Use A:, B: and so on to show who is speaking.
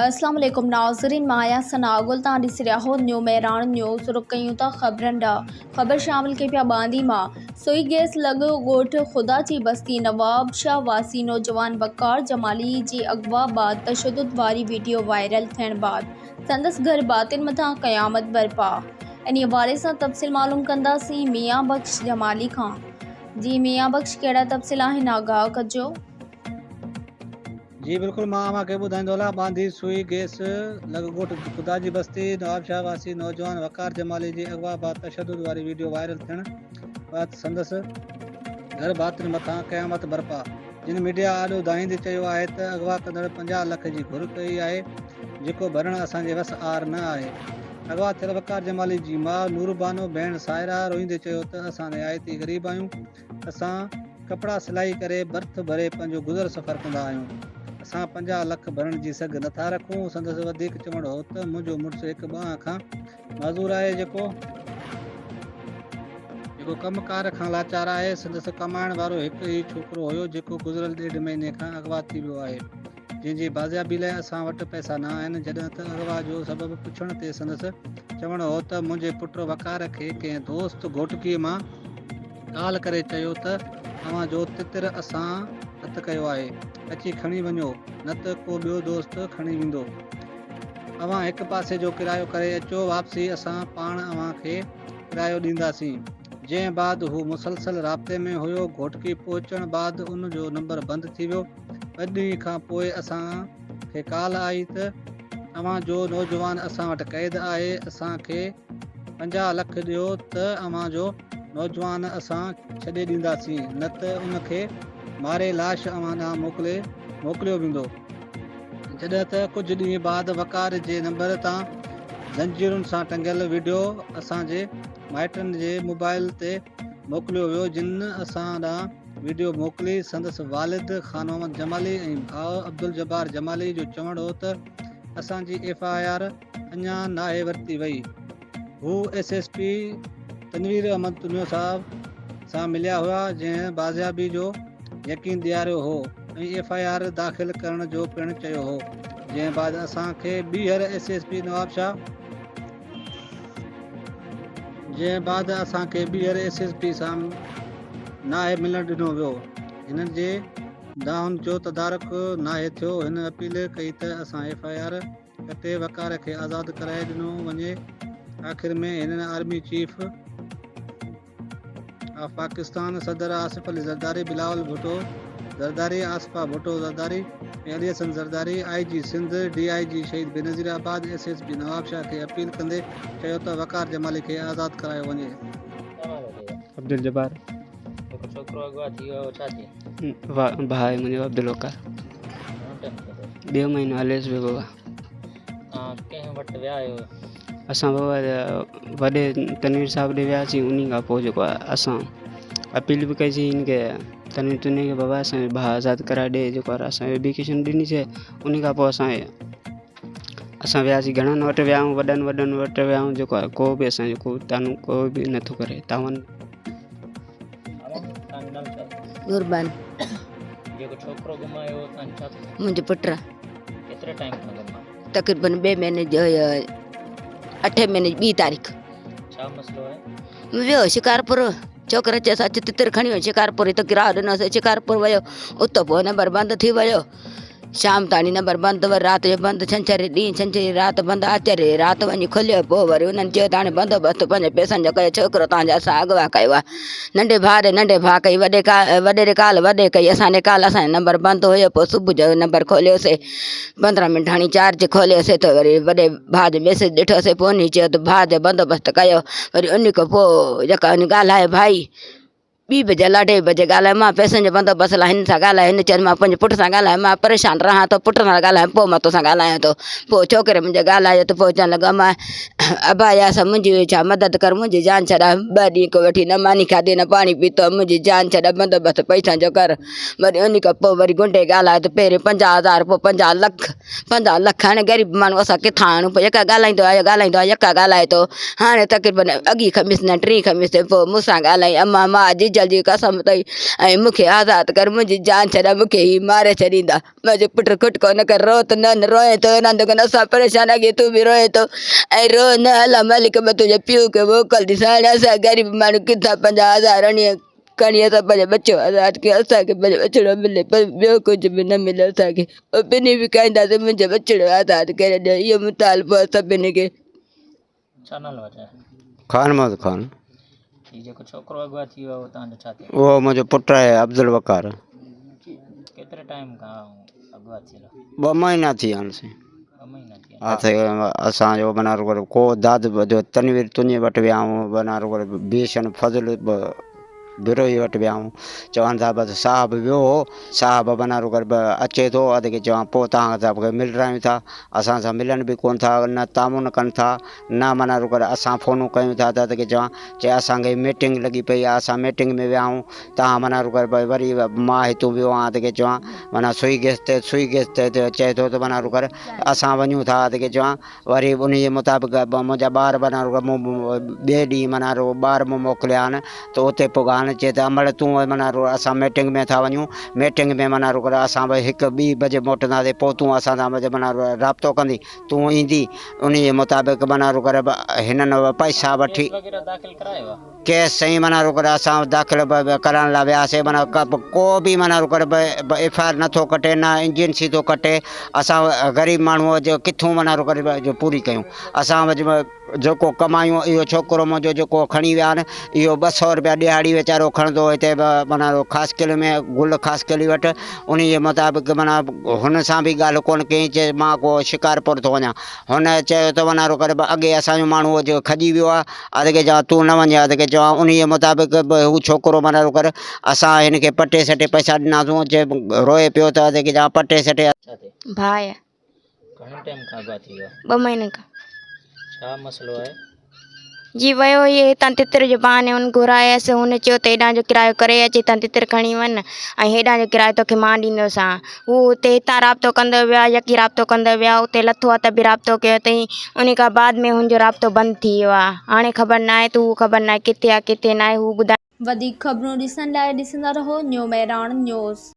A: اسلام عليڪم ناظرين مان آهيان ثناء گل تان ڏسي رهيا هو نيو مهراڻ نيوز رخ ڪيون ٿا خبرن ڏانهن خبر شامل ڪئي پيا ٻانڌي مان سوئي گيس لڳ ڳوٺ خدا جي بستي نواب شاهه واسي نوجوان وقار جمالي جي اغوا بعد تشدد واري وڊيو وائرل ٿيڻ بعد سندس گهر ڀاتين مٿان قيامت برپا انهي حوالي سان تفصيل معلوم ڪنداسين ميان بخش جمالي کان جي ميان بخش ڪهڙا تفصيل آهن آگاهه ڪجو.
B: جي بلڪل مان اوهان کي ٻڌائيندو هلان ٻانڌي سوئي گيس لڳ ڳوٺ خدا جي بستي نوابشاهه واسي نوجوان وقار جمالي جي اغوا بعد تشدد واري ويڊيو وائرل ٿيڻ بعد سندس گهر ڀاتين مٿان قيامت برپا جن ميڊيا آڏو دانهيندي چيو آهي ته اغوا ڪندڙ 50 لک جي گهر ڪئي آهي جيڪو ڀرڻ اسان جي وس آهر نه آهي اغوا ٿيل وقار جمالي جي ماء نوربانو ڀيڻ سائره روئيندي چيو ته اسان رعايتي غريب آهيون اسان ڪپڙا سلائي ڪري برٿ ڀري پنهنجو گذر سفر ڪندا آهيون. اسان 50 لک ڀرڻ جي سگهه نٿا رکون. سندس وڌيڪ چوڻ هو ته منهنجو مڙس هڪ ٻانهن کان معذور آهي جيڪو جيڪو ڪم ڪار کان لاچار آهي. سندس ڪمائڻ وارو هڪ ئي ڇوڪرو هيو جيڪو گذريل ڏيڍ مهيني کان اغوا ٿي ويو آهي. جنهن جي بازيابي لاء اسان وٽ پئسا نه آهن، جڏهن ته اغوا جو سبب پڇڻ تي سندس چوڻ هو ته منهنجي پٽ وقار کي ڪنهن دوست گهوٽڪي مان ڪال ڪري چيو ته اوهان جو تتر اسان هٿ ڪيو آهي، اچي کڻي وڃو نه ته ڪو ٻيو دوست کڻي ويندو. اوهان هڪ پاسي جو ڪرايو ڪري اچو، واپسي اسان پاڻ اوهان کي ڪرايو ڏينداسين. جنهن بعد هو مسلسل رابطي ۾ هيو، گهوٽڪي پهچڻ بعد ان جو نمبر بند ٿي ويو. ٻه ڏينهن کان پوء اسان کي ڪال آئي ته اوهان جو نوجوان اسان وٽ قيد آهي، اسان کي 50 لک ڏيو ته اوهان جو نوجوان اسان ڇڏي ڏينداسين نه ته ان کي ماري لاش اوهان ڏانهن موڪلي موڪليو ويندو. جڏهن ته ڪجهه ڏينهن بعد وقار جي نمبر تان زنجيرن سان ٽنگيل وڊيو اسان جي مائٽن جي موبائل تي موڪليو ويو جن اسان ڏانهن وڊيو موڪلي. سندس والد خان محمد جمالي ۽ ڀاء عبدالجبار جمالي جو چوڻ هو ته اسان جي ايف I R اڃا ناهي ورتي وئي. هو S S P Tanveer Ahmed Tunio صاحب سان مليا هيا جنهن بازيابي جو يقين ڏياريو هو ۽ ايف I R داخل ڪرڻ جو پڻ چيو هو جنهن بعد اسان کي ٻيهر ايس ايس پي نوابشاهه جنهن بعد اسان کي ٻيهر ايس ايس پي سان ناهي ملڻ ڏنو ويو. هنن جي دانهن جو تدارڪ ناهي ٿيو. هن اپيل ڪئي ته اسان ايف I R ڪٽي وقار کي آزاد ڪرائي ڏنو وڃي. آخر ۾ هنن آرمي چيف آف پاڪستان صدر آصف علي زرداري، بلاول ڀٽو زرداري، آصفه ڀٽو زرداري ۽ علي حسن زرداري، آء جي سنڌ، ڊي I جي شهيد بينظير آباد، ايس ايس پي نوابشاهه کي اپيل ڪندي چيو ته وقار جمالي کي آزاد ڪرايو وڃي.
C: عبدالجبار.
D: جيڪو ڇوڪرو اغوا ٿي ويو هو ڇا ٿي؟
C: ڀاء آهي منهنجو عبدالوقار.
D: گهڻو ٽائيم ٿيو اٿس؟
C: ٻيو مهينو هليس پيو بابا.
D: توهان ڪنهن وٽ ويا آهيو؟
C: اسان بابا وڏي تنوير صاحب ڏي وياسين انهي کان پوء جيڪو آهي اسان اپيل به ڪئي سين هن کي تنوير تنيي کي بابا اسان جو ڀاء آزاد ڪرائي ڏي جيڪو آهي اسان ايپليڪيشن ڏني سي انهي کان پوء اسان اسان وياسين گهڻن وٽ ويا آهيون وڏن وڏن وٽ ويا آهيون جيڪو آهي ڪو به اسان جو ڪو تعاون ڪو به نٿو ڪري تعاون.
E: قربان
D: جيڪو ڇوڪرو گم آهي اهو تان ڇا ٿو
E: منهنجو پٽ
D: ڪيتري ٽائيم کان گم آهي؟
E: تقريبن ٻئي مهيني جو اٺين مهيني جي ٻي تاريخ.
D: ڇا مسئلو آهي؟
E: ويو شڪارپور ڇوڪري چيس اچ تتر کڻي وڃ شڪارپور هت ڪرايو ڏنوسين شڪارپور ويو اتو پوء نمبر بند ٿي ويو شام تاڻي نمبر بند وري رات جو بند ڇنڇر ڏينهن ڇنڇر جي رات بند آچر جي رات وڃي کليو پوء وري انهن چيو ته هاڻي بندوبست پنهنجي پئسن جو ڪيو ڇوڪرو توهان جو اسان اغوا ڪيو آهي ننڍي ڀاء ڏي ننڍي ڀاء ڪئي وڏي ڪا وڏي ڏي ڪال وڏي ڪئي اسان ڏي ڪال اسان جو نمبر بند هيو پوء صبح جو نمبر کوليوسي پندرهن منٽ هڻي چارج کوليوسي ته وري وڏي ڀاء جو ميسيج ڏٺوسي پوء انهي چيو ته ڀاء جو بندوبست ڪيو وري انهي کان پوء جيڪا انهي ڳالهايو ڀائي ٻي بجي الاء ٽي بجي ڳالهايو مان پئسن جو بندوبست لاء هن سان ڳالهايو هن چيو مان پنهنجي پٽ سان ڳالهايان مان پريشان رهان ٿو پٽ سان ڳالهايان پوء مان توسان ڳالهايان ٿو پوء ڇوڪري منهنجي ڳالهايو ته پوء چوڻ لڳو امان ابا يا سا منهنجي ڇا مدد ڪر منهنجي جان ڇڏاء ٻه ڏينهن کان وٺي نه ماني کاڌي نه پاڻي پيتو منهنجي جان ڇڏاء بندوبست پئسن جو ڪر وري ان کان پوء وري گنڊي ڳالهايو ته پهرين 50 هزار پوء 50 لک 50 لک هاڻي غريب ماڻهو اسان ڪٿان آڻون پوء يڪا ڳالهائيندو آيو ڳالهائيندو آيو يڪا ڳالهائي ٿو هاڻي تقريبن اڳي خميس نه ٽين خميس تي پوء مون سان ڳالهائي امان مان جيجا. جل جي قسم اٿئي ۽ مون کي آزاد ڪر منهنجي جان ڇڏاء مون کي هي ماري ڇڏيندا منهنجو پٽ کٽڪو نه ڪر رو ته نه نه روئين ٿو راند ڪن اسان پريشان اڳي تون به روئين ٿو ۽ رو نه الله مالڪ مان تنهنجي پيء کي موڪل ٿي سائڻ اسان غريب ماڻهو ڪٿان 50 هزار آڻي کڻي اسان پنهنجو ٻچو آزاد ڪيو اسان کي پنهنجو ٻچڙو ملي پر ٻيو ڪجهه به نه ملي اسان کي ٻنهي به کائينداسين منهنجو ٻچڙو آزاد ڪري ڏيو اهو مطالبو آهي سڀني کي.
D: ڇا نالو آهي؟
F: خان محمد خان.
D: هي جيڪو ڇوڪرو اغوا ٿي ويو اهو توهان جو ڇا ٿئي؟
F: اهو منهنجو پٽ آهي عبدالوقار.
D: ڪيتري ٽائيم کان اغوا ٿيل آهي؟
F: ٻه مهينا ٿي ويا آهن سائين.
D: ٻه مهينا ٿي ويا.
F: ها سائين اسان جو معنيٰ رڳو ڪو داد جو تنوير تنهنجي وٽ ويا آهيون معنيٰ رڳو بيشن فضل بروهي وٽ ويا آهيون چون ٿا بس صاحب ويو هو صاحب معنيٰ رڳو اچي ٿو اڌ کي چوان پوء توهان سان ملرايون ٿا اسان سان ملن به ڪونه ٿا نه تعاون ڪن ٿا نه معنيٰ رڳو اسان فونون ڪيون ٿا ته اڌ کي چوان چي اسان کي ميٽنگ لڳي پئي آهي اسان ميٽنگ ۾ ويا آهيون توهان معنيٰ رڳو وري مان هتون ويو آهيان اڌ کي چوان معنيٰ سوئي گئس تي سوئي گئس تي چئي ٿو ته معنيٰ رڳو اسان وڃون ٿا اڌ کي چوان وري انهيء مطابق منهنجا ٻار معنيٰ رڳو مون ٻئي ڏينهن معنيٰ رڳو ٻار مون موڪليا آهن ته اتي پڳا آهن چي ته امڙ تون معنيٰ رڳو اسان ميٽنگ ۾ ٿا وڃون ميٽنگ ۾ معنيٰ رڳو اسان به هڪ ٻي بجي موٽنداسين پوء تون اسان سان معنيٰ رابطو ڪندين تون ايندين انهيء مطابق معنيٰ رڳو هنن پئسا وٺي
D: ڪيس وغيره داخل ڪرايو آهي؟
F: ڪيس سائين معنيٰ رڳو اسان داخل ڪرائڻ لاء وياسين معنيٰ ڪو به معنيٰ رڳو ايف I R نٿو ڪٽي نه ايجنسي ٿو ڪٽي اسان غريب ماڻهو جو ڪٿون معنيٰ رڳو جو پوري ڪيون اسان جيڪو ڪمايون اهو ڇوڪرو منهنجو جيڪو کڻي ويا آهن اهو 200 روپيا ڏهاڙي ويچارو کڻندو هتي معنيٰ خاص قلعي ۾ گل خاص قلعي وٽ ان جي مطابق معنيٰ هن سان به ڳالهه ڪونه ڪيائين چي مان ڪو شڪارپور ٿو وڃان هن چيو ته معنيٰ رڳو اڳي اسان جو ماڻهو جو کڄي ويو آهي اڌ کي چوان تون نه وڃ اڌ کي چوان انهيء مطابق به هو ڇوڪرو معنيٰ ڪر اسان هن کي پٽي سٽي پئسا ڏناسون چي روئي پيو ته اڌ کي چوان پٽي سٽي.
D: ڇا ٿئي؟
G: ڀاء.
D: گهڻو ٽائيم کان اغوا ٿي ويو آهي؟
G: ٻه مهينن کان.
D: ڇا مسئلو آهي؟
G: جي ويو هي هتان تتر جو بهاني هن گهرايس هن چيو ته هيڏانهن جو ڪرايو ڪري اچ هتان تتر کڻي وڃ ۽ هيڏانهن جو ڪرايو توکي مان ڏيندوسان هو اتي هتان رابطو ڪندو ويو آهي يڪي رابطو ڪندو ويو آهي اتي لٿو آهي ته به رابطو ڪيو اٿئي ان کان بعد ۾ هن جو رابطو بند ٿي ويو آهي هاڻي خبر ناهي ته هو خبر ناهي ڪٿي آهي ڪٿي ناهي هو ٻڌائي
A: وڌيڪ خبرون ڏسڻ لاء ڏسندا رهو نيو مهراڻ نيوز.